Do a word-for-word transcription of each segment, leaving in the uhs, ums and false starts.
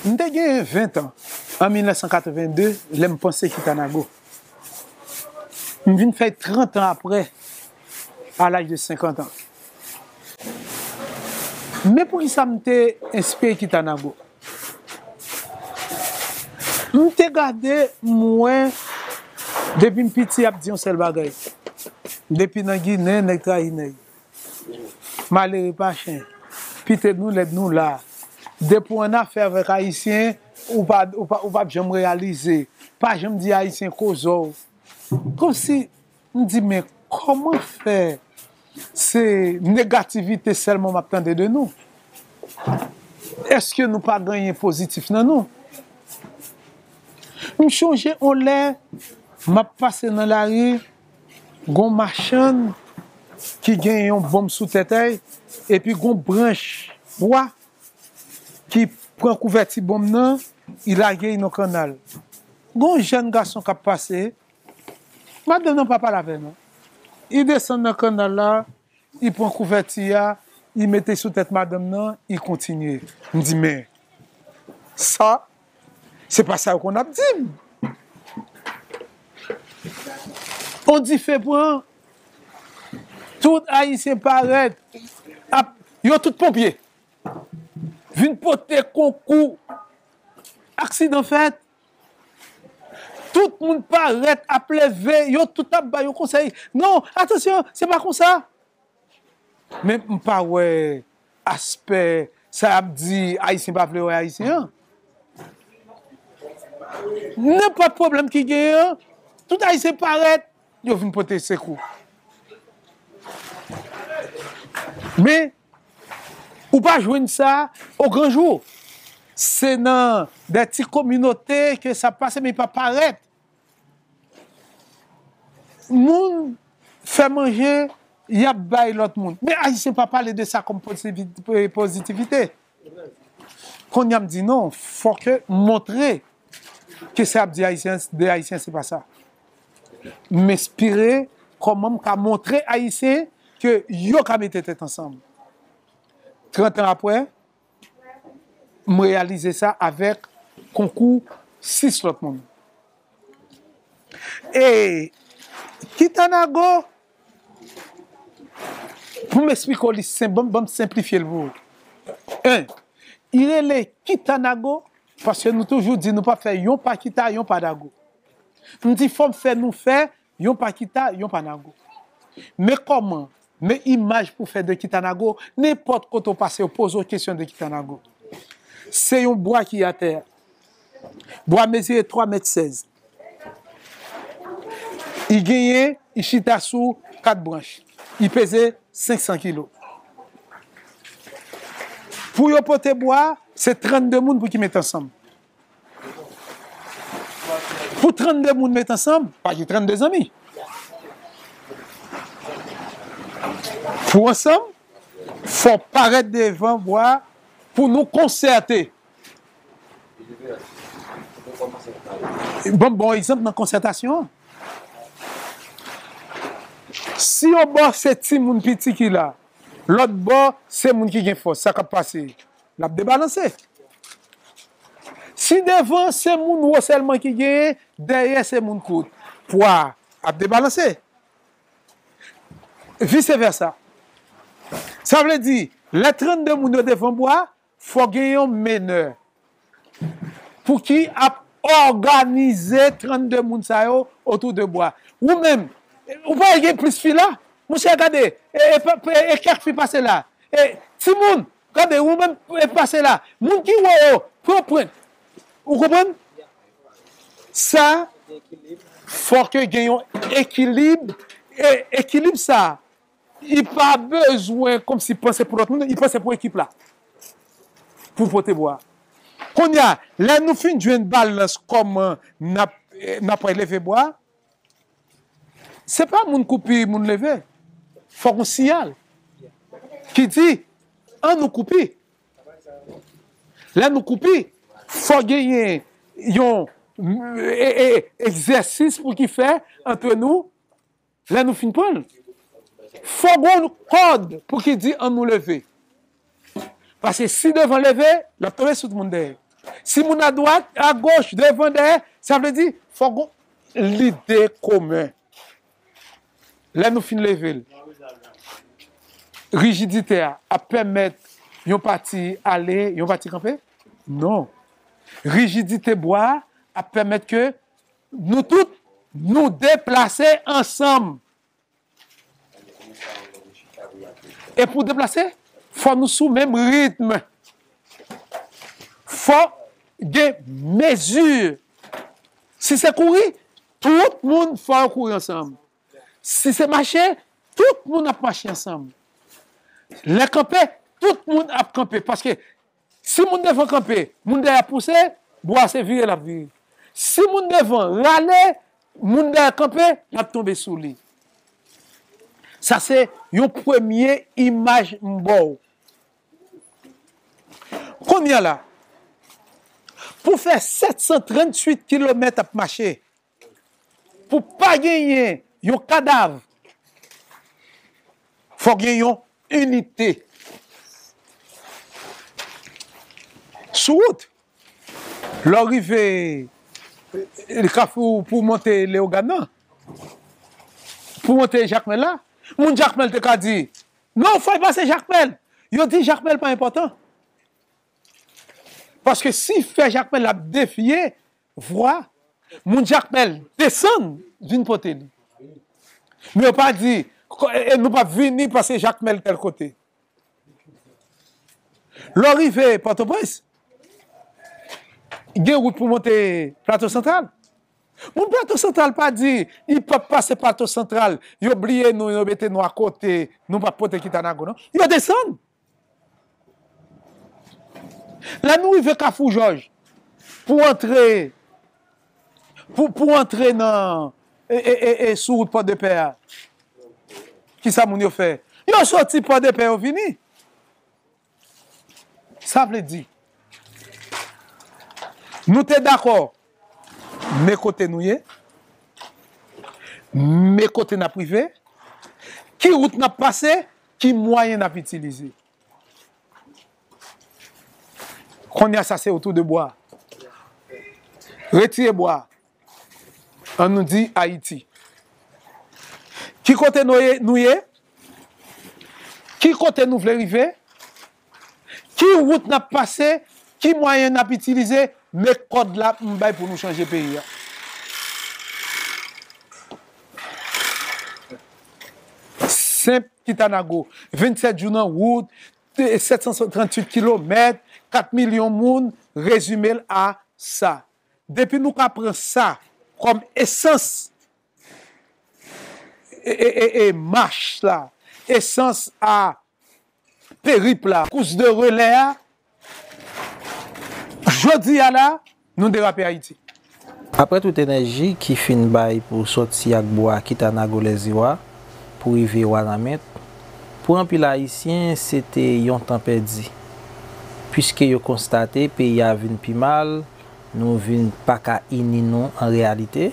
M te gen ven tan an mil nèf san katreven de lè m panse Kitanago. M vin fè trant an apre, a laj de senkant an. Men poukisa m te enspire Kitanago? M te gade, m wè, depi m piti, y ap di yon sèl bagay. Depi nan Ginen, nèg trayi nèg. Malere pa chen. Pite nou lèd nou la. Depi w annafè avèk Ayisyen, ou pa, ou pa, ou p ap janm reyalize. Pa janm di Ayisyen koze w. Kòmsi, m di, men kòman fè se negativite sèlman m ap tande de nou? Èske nou pa genyen pozitif nan nou? M chonje on lè m ap pase nan lari, gon machann ki gen yon bonm sou tèt a l, epi gon branch bwa ki pran kouvèti bonm nan, li lage l nan kannal. Gon jèn gason k ap pase, madanm nan pa pale avè l non. Li desann nan kannal la, li pran kouvèti a, li mete sou tèt madanm nan, li kontinye. M di, men, sa, se pa sa yo konn ap di m. On dife pran, tout Ayisyen parèt, ap, yo tout ponpye. Vin pote konkou. Aksidan fèt. Tout moun parèt ap leve, yo tout ap ba yo konsèy. Non, atansyon, se pa konsa. Men m pa wè aspè sa y ap di Ayisyen pa vle wè Ayisyen an. Nenpòt pwoblèm ki genyen an, tout Ayisyen parèt, yo vin pote sekou. Men, ou pa jwenn sa o gran jou. Se nan de ti kominote ke sa pase, men pa parèt. Moun fè manje, y ap bay lòt moun. Men Ayisyen pa pale de sa kòm pozitivite. Kounye a m di non, fòk montre ke sa y ap di Ayisyen, de Ayisyen, se pa sa. M enspire kòman m ka montre Ayisyen ke yo ka mete tèt ansanm. Trant an apre, m reyalize sa avèk konkou sis lòt moun. E Kitanago, pou m eksplike w li senp, ban m, ban m senplifye l pou ou. En, li rele Kitanago, paske nou toujou di nou p ap fè yon pa Kita, yon pa Nago. M di fò m fè nou fè yon pa Kita, yon pa Nago. Men kòman, men imaj pou fè de Kitanago, nenpòt kote w pase, yo poze w kesyon de Kitanago. Se yon bwa ki atè a. Bwa mezire twa mèt sèz. Li genyen, li chita sou kat branch. Li peze senk san kilo. Pou yo pote bwa, se trannde moun pou ki met ansanm. Pou trannde moun met ansanm, pa gen trannde zanmi. Pou ansanm, fò parèt devan bwa pou nou konsète. Bon, bon egzanp nan konsètasyon an. Si yon bò se timoun piti ki la, lòt bò se moun ki gen fòs, sa k ap pase? L ap debalanse. Si devan se moun wo sèlman ki genyen, dèyè se moun kout, pwa ap debalanse. Vise vèsa. Sa vle di, lè trannde moun yo devan bwa, fò gen yon menè pou ki ap òganize trannde moun sa yo otou de bwa. Ou menm, ou pa gen plis fi la? Monchè, gade, e, e, e, e kèk fi pase la. E, timoun, gade, ou menm, e, pase la. Moun ki wo yo, pran pwent. Ou konprann? Sa, fòk gen yon ekilib. E, ekilib sa, li pa bezwen kòmsi panse pou lòt moun, li panse pou ekip la. Pou pote bwa. Kounye a, lè nou fin jwenn balans kòman n ap, n ap leve bwa, se pa moun koupi, moun leve. Fòk yon siyal ki di, an nou koupi. Lè nou koupi, fò genyen yon, e, e, egzèsis pou ki fè antre nou. Lè nou fin pran l, fò gon kòd pou ki di an nou leve. Paske si devan leve, l ap tonbe sou moun dèyè. Si moun adwat, agoch, devan, dèyè, sa vle di, fòk gon lide komen. Lè nou fin leve l, rijidite a ap pèmèt yon pati ale, yon pati kanpe? Non. Rijidite bwa a ap pèmèt ke nou tout, nou deplase ansanm. E pou deplase, fò nou sou menm ritm. Fò gen mezi. Si se kouri, tout moun fò yo kouri ansanm. Si se mache, tout moun ap mache ansanm. Lè kanpe, tout moun ap kanpe. Paske si moun devan kanpe, moun dèyè ap pouse, bwa se vire l ap vire. Si moun devan rale, moun dèyè kanpe, l ap tonbe sou li. Sa se yon premye imaj m ba w. Kounye a la, pou fè sèt san tranntuit kilomèt ap mache, pou pa genyen yon kadav, fò gen yon inite. Sou wout, lè w rive, e, Kafou pou w monte Leyogàn nan, pou w monte Jakmèl la, moun Jakmèl te ka di, non, fò l pase Jakmèl. Yo di Jakmèl pa enpòtan. Paske si fè Jakmèl ap defye vwa, moun Jakmèl desann vin pote li. Men yo pa di, ko-, e, e nou p ap vini pase Jakmèl tèl kote. Lè w rive Pòtoprens, gen wout pou monte Plato Santral. Moun Plato Santral pa di, li p ap pase Plato Santral, yo bliye nou, yo mete nou akote, nou p ap pote Kitanago, non. Yo desann. Lè nou rive Kafou Jòj, pou antre, pou, pou antre nan, e, e, e, e, sou wout Pòdepè a, kisa moun yo fè? Yo soti Pòdepè, yo vini. Sa vle di, nou te dakò, men kote nou ye, men kote n ap rive, ki wout n ap pase, ki mwayen n ap itilize. Kounye a, sa se otou de bwa. Retire bwa. An nou di Ayiti. Ki kote nou ye, nou ye? Ki kote nou vle rive? Ki wout n ap pase? Ki mwayen n ap itilize? Men kòd la m bay pou nou chanje peyi a. Senp Kitanago, vennsèt jou nan wout, sèt san tranntuit kilomèt, kat milyon moun, rezime l a sa. Depi nou ka pran sa kòm esans, e, e, e, e mach la, esans a perip la, kous de relè a, jodi a la, nou derape Ayiti. Apre tout enèji ki fin bay pou sòti ak bwa Kitanago Lèziwa pou rive Wanament, pou anpil Ayisyen, se te yon tan pèdi, piske yo konstate peyi a vin pi mal, nou vin pa ka ini nou an reyalite.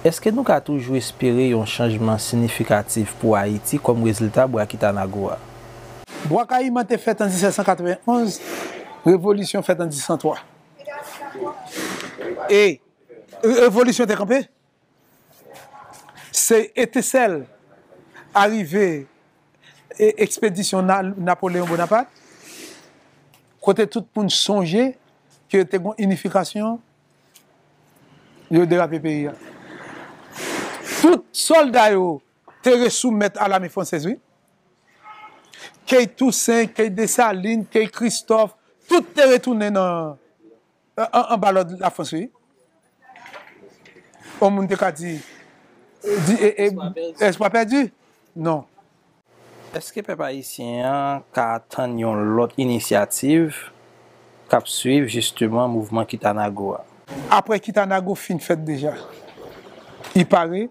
Èske nou ka toujou espere yon chanjman siyifikatif pou Ayiti kòm rezilta bwa Kitanago a? Bwa Kayiman te fèt an disèt san katrevenn onz, revolisyon fèt an diz san twa. E, e, revolisyon te kanpe. Se etensèl arive e, ekspedisyon Na-, Napoleyon Bonapat, kote tout moun sonje ke te gon inifikasyon, yo derape peyi a. Tout sòlda yo te resoumèt a lame fransèz, wi. Kèy Tousen, kèy Desalin, kèy Kristòf, tout te retounen nan, an, anba lòd Lafrans, wi. On moun te ka di, di, e, e, espwa pèdi? Non. Èske pèp ayisyen an ka atann yon lòt inisyativ k ap swiv jisteman mouvman Kitanago a? Apre Kitanago fin fèt deja, i pare,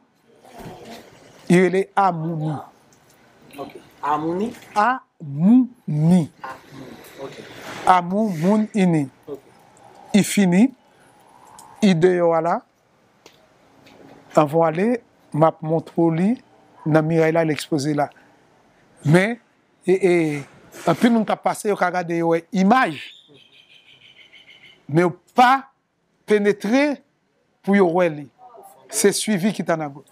i rele Amouni. Ok. Amouni? Amouni. Amouni. Ok. Amou, moun, ini. Ok. I fini, i deyò a la. Anvan w ale, m ap montre w li nan miray la, l ekspoze la. Men, e, e, anpil moun k ap pase, yo ka gade, yo wè imaj. Men yo pa penetre pou yo wè li. Se swivi ki t annapre.